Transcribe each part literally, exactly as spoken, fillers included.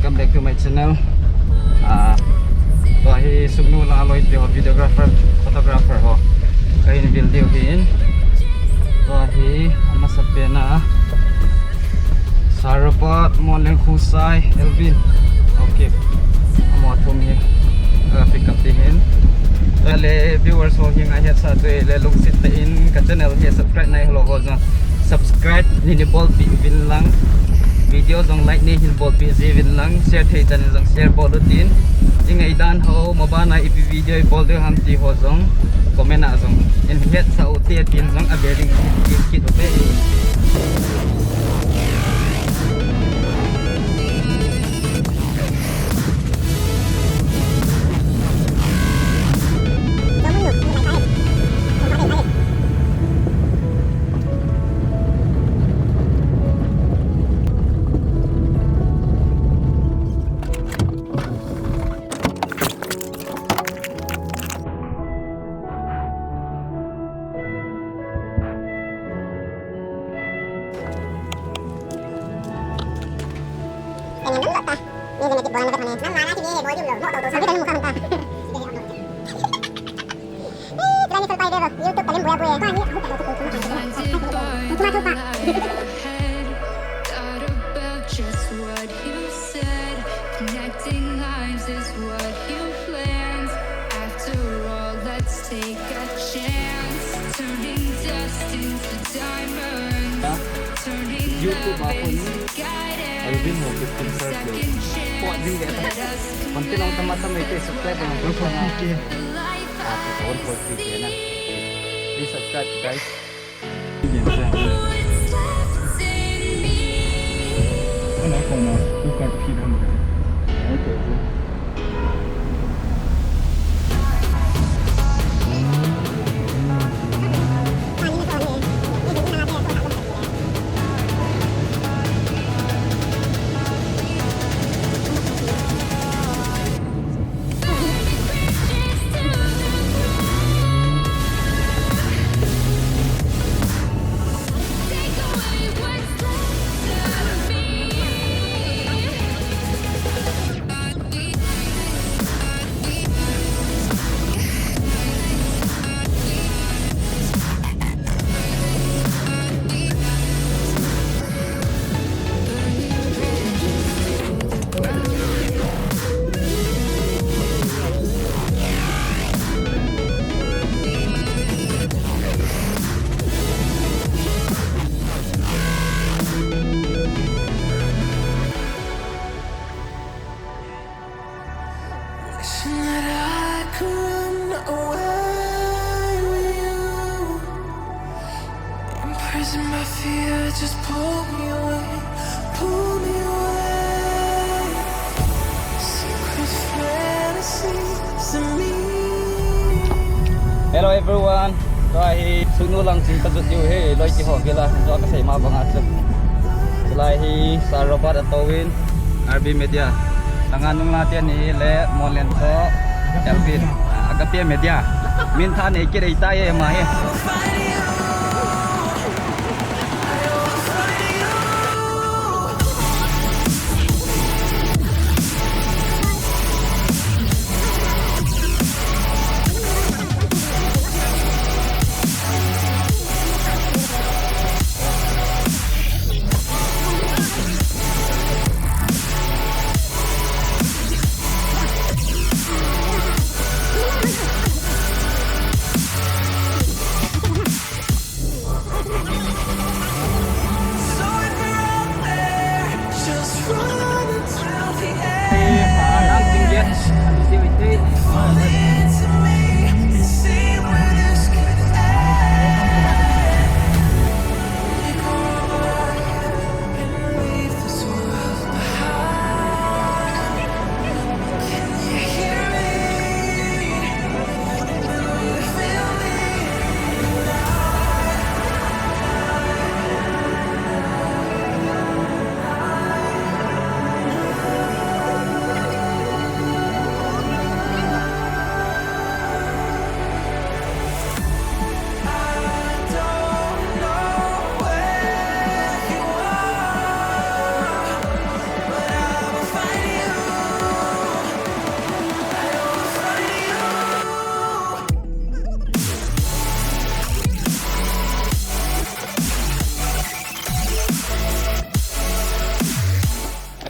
Welcome back to my channel. Ah, tua hi Sugnu lang a loi te ho, videographer, photographer ho. Kahin vil diu hin. Tua hi amasapen a Sarapat, Monleng Khosai, Elvin. Okay. Amaho thum hi. Ah, pick up ti hin. Tua le viewers ho hi ngai het sa tu le lungset tah in ka channel hi subscribe nai ho lou ho jong. Subscribe nei bolpeh uvin lang. Video jong like nei hin bolpeh ji uvin lang. Share thei chan in jong share bol utin. I ngaidan ho, mabana ipi video i bol diu ham ti ho jong comment a jong hin hetsah ute tin jong a bearing kit kit uve. Thought about just what you said. Connecting lines is what you planned. After all, let's take a chance. Turning dust into diamonds. Turning love into guidance. Second chance. Let us content ang tama-tama ito, subscribe ang YouTube channel. Ah, one forty K na. Please subscribe, guys. Wishing that I could run away with you. Imprison by fear, just pull me away, pull me away. Secret fantasies of me. Hello everyone. Tua hi Sugnu lang ching kajot diu hi, loi ti ho gila. Tua kasei ma banga chu. Chulai hi Sarapat a touvin. R B Media. Langa nung la tia ni le Monleng to Elvin. Ah, Agape Media. Min tha nei kit ei tai e ma hi.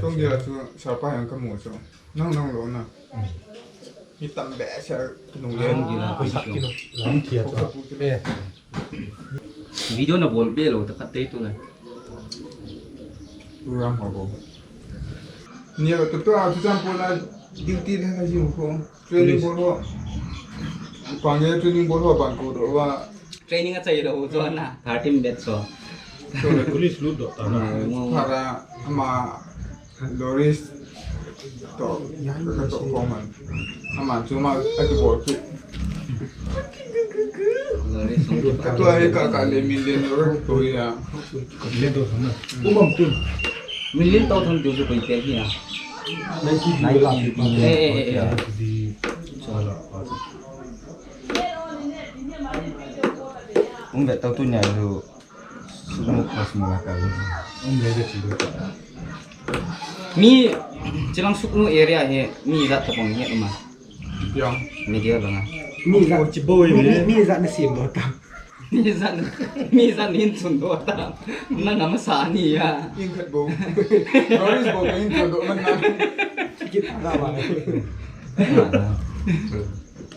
Tung dia chu sapa yang kamu chu. Nang nang lo na. Mi tam be sa nung le. Nang thia chu. Eh. Video na bol be lo ta khat te tu le. Program ho bo. Ni a tu tu a tu jam pula duty le na jiu ko. Training bol ho. Pange training bol ho ban ko do wa. Training a chai lo jo na. Thirteen batch so. So le police lut do ta na. Para ama Loris to ka to ko man. Ama chu ma a tu bol tu. Loris song. Ka tu ai ka ka le million Loris to ya. Million to thang na. Umam tu. Million to thang tu su koi tel hi ya. Nai ki. Nai ki. Eh, eh, eh, eh. Di. Chala. Um, be tau tu nya lu. Suknu Cosmo la ka lu. Um, be de chi lu. Mi, chilang Suknu area hi, mi ijat tapong hi, uma. Yang. Media banga. Mi ijat, oh, chi boy mi, mi. Mi ijat na sim lo ta. Mi ijat, mi ijat hin chun lo ta. Na ngam sa ni ya. In khat bo. Doris bo in chun lo man na. Kit na ba.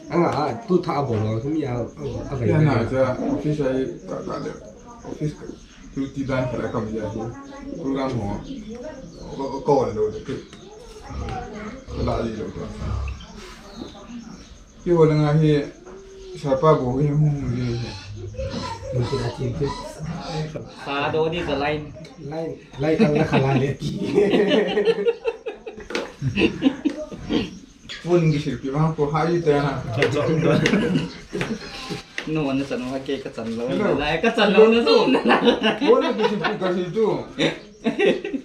Anga, a, tu tha a bol lo, tu mi a, a, a, a, ya na, ja, office ai, ka, ka le, office ka, tu ti dan ka, ka mi a, tu, tu ram ho, ko, ko, ko, lo, tu, la, li, lo, tu. Ki ho la nga hi, sapa bo hi, hu, hu, hi, hi. Mu si a ti, ti. Sa do di sa line. Line, line ka la ka la le ti. Phone kisilpi vang ko hai te na. No, na chan wa ke ka chan lo. Hello. Na ka chan lo na so. Phone kisilpi ka sil tu.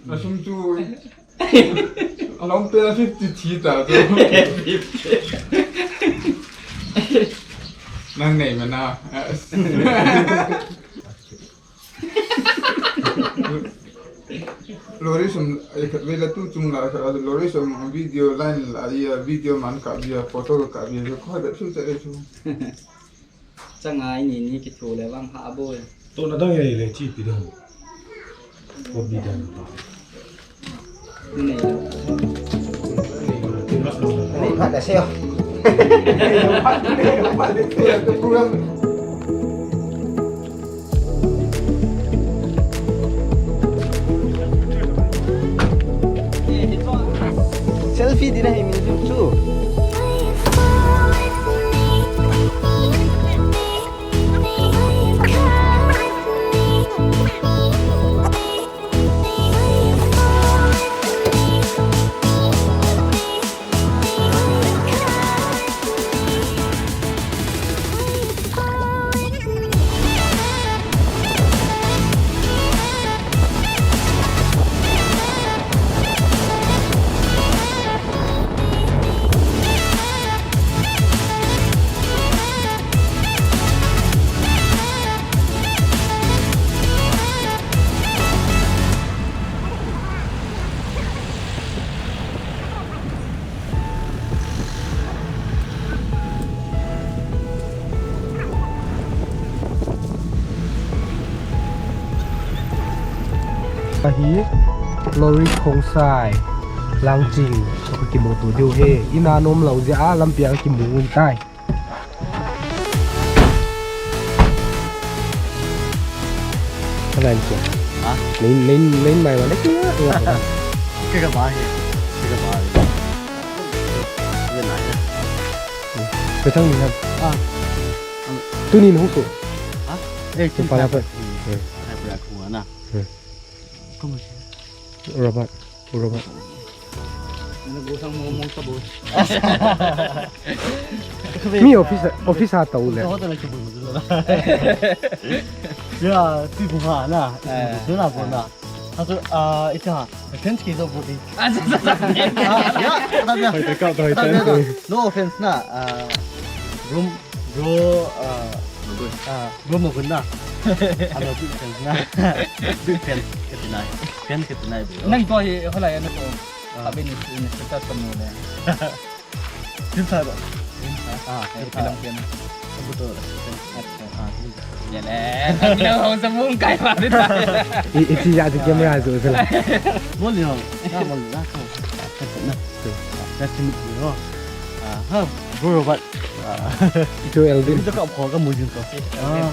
Na sum tu. Alom pe na fifty thi ta tu. Nang nei ma na. Lori sum, eh, khat vela tu chung la, khat lori sum video line la, ya video man ka bia, photo ka bia, ko da chu cha chu. Changa ini ni kithu le vang ha bo. To na dang ya le chi pi dang. Ko bi dang. Ni. Ni phat da se. Program. Selfie dina hi min chu. Ahi, Lori Khongsai, Langching, ka kimuto diu ahi. Ina nom lou jeh a lampi a kimu tai. Ka line ko. Ha? Line, line, line mai wa le ki ya. Ke ka ba he. Ke ka ba he. Ye na ya. Pe thang ni na. Ah. Tuni ni hu tu. Ha? Eh, tu pa la pa. Hmm. Hai pa ya ku na. Hmm. Kung si. Robot. Robot. Nagusang mo mong tabo. Mi office, office ha tau le. Ako talaga tabo. Ya, tu ko ha na. Eh. Tu na ko na. Ako, ah, ita. Friends ki do budi. Ah, sa, sa, sa. Ah, ya, kata dia. Hoy, teka, hoy, teka. No offense na. Ah, room Bro, ah, ah, bro, magun na. Ano, big fan na. Big fan, katinai. Fan katinai, bro. Nang to hi, hola, ano to? Ah. Sabi ni, ni, sa taas kami na. Sim sa ba? Sim sa? Ah, eh, kilang fan. Sabi to. Acha. Ah, sim sa. Yan eh. Sabi na ako sa mong kaya pa rin tayo. I-, iti ya, iti camera, so, so. Moli, oh. Ah, moli, ah, so. Na. That's it, bro. Ah, ha, bro, what? Ah. Ito, Elvin. Ito ka, ko ka mujin ko. Ah.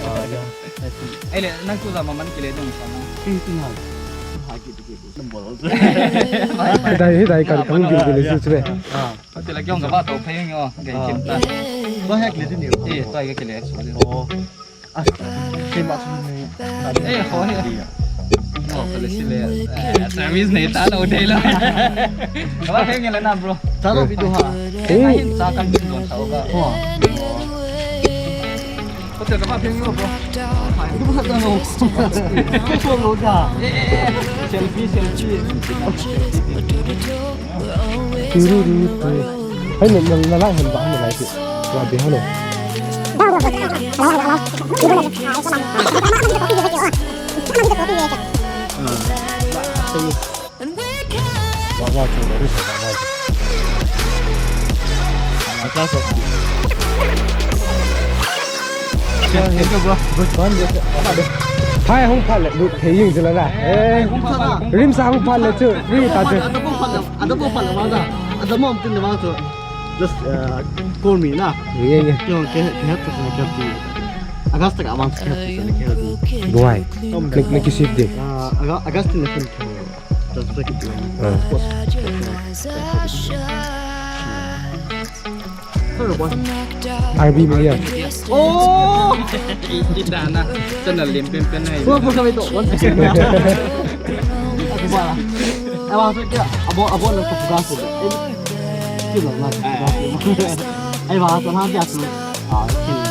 Ah, yeah. That's it. Ai le, nang tu la maman kile dong sa mo. Ito na. Ha, gitu, gitu. Nang bol. Dai, dai, kan, kan, gitu, gitu, gitu. Ah. Ito lagi yung gaba to, payung yo. Gay kim ta. Ba hak le din yo. Eh, to ay ka kile. Oh. Ah, kei ma sum ni. Eh, ho, eh. Oh, pala sila. Eh, service na ita na hotel. Kaba kayo nila na, bro. Talo video ha. Eh, ngayon sa kan din doon sa uga. Oh. Hotel kaba kayo nila, bro. Hindi ko sa tanong. Special load ha. Eh, eh, eh. Selfie, selfie. Turu, turu, turu. Hai, na, na, na, lai han ba, na, lai tu. Wa be halo. Ah, wa, wa, tu, wa, tu, wa, wa, tu. Ah, class of Phai hung phat le, lut thei jing chu la na. Eh, rim sa hung phat le chu, free ta chu. Ada pun phat le, ada pun phat le, ada mo tin le ma chu. Just, uh, call me na. Ye, ye. Yo, ke, ke, ke, ke, ke. August tak abang ke, ke, ke. Buai. Nek, nek kisip de. Ah, Aga-, August ni kan. Just like it. Ah. Post. R B Media. Oh! Ita na. Channel lim pen pen na. Buat, buat kami tu. One second. Aku ba. Ai, ba, tu kira. Abo, abo na tu buka su. Eh, kira na. Ai, ba, tu ha dia tu. Ah, kira.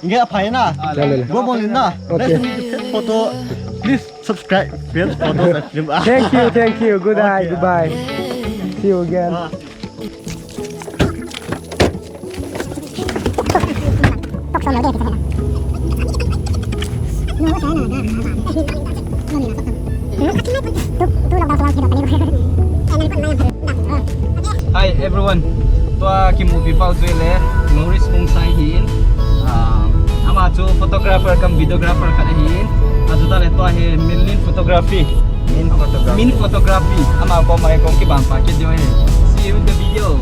Inge aphai na. Ah, le, le. Go Molin na. Okay. Let's meet the photo. Please subscribe, friends, photos and film. Thank you, thank you. Good night, okay, goodbye. See you again. Ah. Hi everyone. Tua kimupi pau chu le, Maurice Khongsai hin. Ah, ama chu photographer cum videographer khat ahin. Achuti le tua hi Min Lin Photography. Min Photography. Min Photography. Ama koma kong kibang pa kit diu ahi. See you in the video.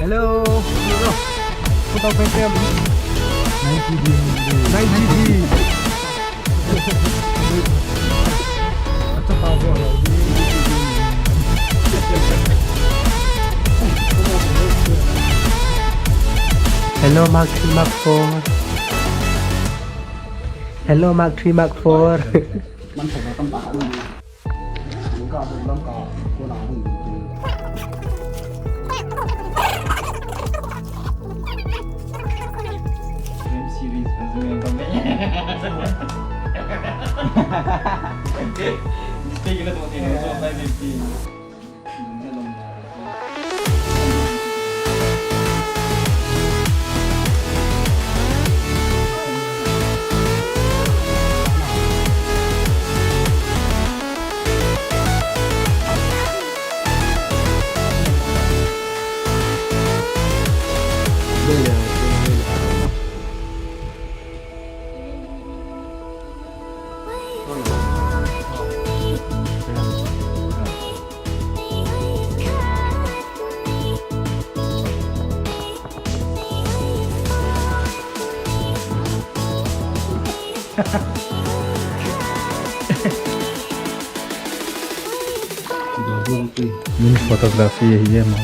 Hello. Hello. Photo frame. Ninety D. Ninety D. Hello, Mark three, Mark four. Hello, Mark three, Mark four. Mistake na to, five fifty. Min photography hi e ma.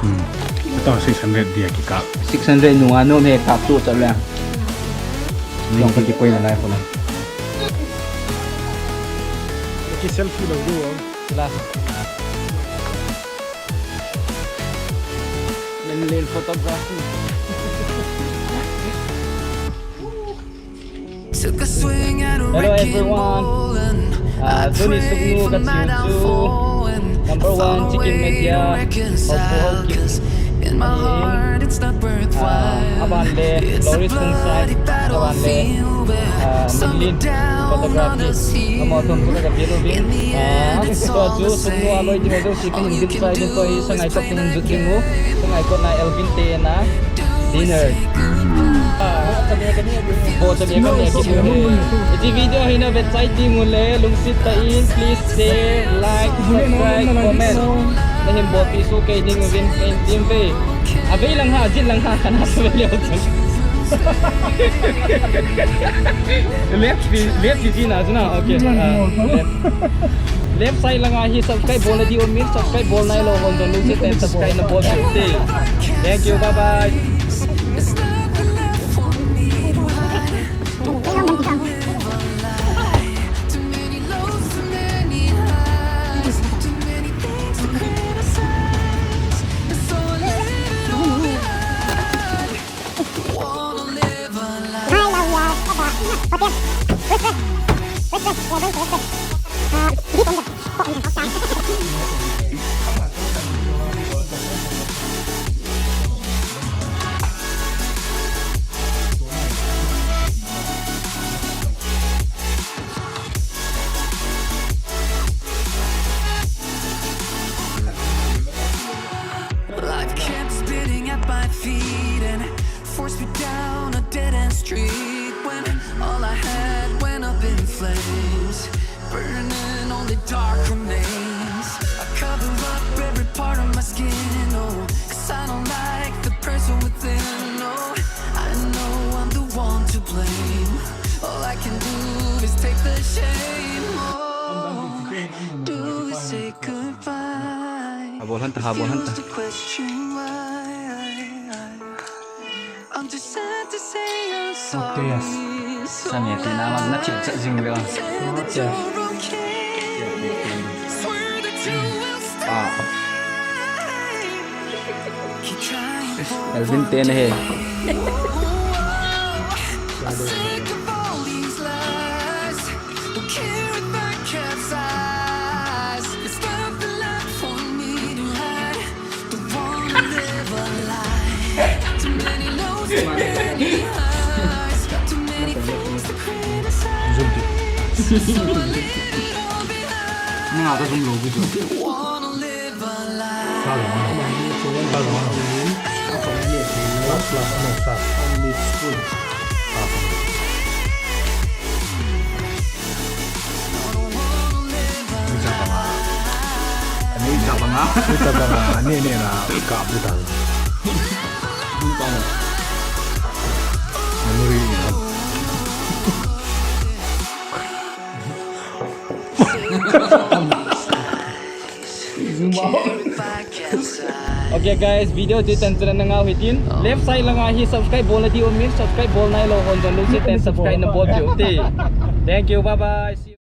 Hmm. Ito six hundred dia kikap. Six hundred nung ano me kap tu sa lang. Yung pati ko yung nalay ko lang. Ki selfie lang doon. Sila. Manlil photography. Hello everyone. Ah, tuni suknu ka chiu chu number one chicken media of Bohol Kids. Ah, aban le Loris Kungsai, aban le, ah, Manlin photography. Amo thum chu ka gel uvin. Ah, tua chu suknu a loi ding ho jouse kahin gilsa ding, tua hi Sangaikot kahin jot ding u. Sangaikot na Elvin te na dinner. Bo cha me ka ne ki bu. Hiche video hi na vet chai ding u le lungset tah in please share, like, subscribe, comment. Na hin bolpi soh kei ding uvin, in team ve. Avei lang ha, jin lang ha, kana sa ve leo chun. Left fi, left fi jin a jin a, okay. Ah, left. Left side langa hi subscribe bol na diu min, subscribe bol nailou hon jong lungset tah in subscribe na bol diu te. Thank you, bye bye. Life kept spitting at my feet and forced me down a dead end street when all I had went up in flames, burning only dark remains. I cover up every part of my skin, oh, 'cause I don't like the person within, oh. I know I'm the one to blame. All I can do is take the shame, oh. Do we say goodbye? Ha bol han ta, ha bol han ta. Refuse to question why. I'm just sad to say I'm sorry. Sa me te na man na thip cha jing le. Swear that you will stay. Ah. Keep trying for Elvin te ne he. I'm sick of all these lies. Don't care if I capsize. There's nothing left for me to hide. Don't wanna live a lie. Too many lows, too many highs. Too many things to criticize. So I live it all behind. Nga ka zoom lou video. Wanna live a lie. Ka lo. Ka lo. Ka lo. Ka lo. Ka lo. Ni cha banga. Ani cha banga. Ani cha banga. Ani, ani na ka bu ta. Memory. Zoom out. Okay guys, video chu hitan chun ana ngah u hitin. Left side langa hi subscribe bol na diu min, subscribe bol nailou hon jong lungset tah in subscribe nabol diu te. Thank you, bye bye. See you.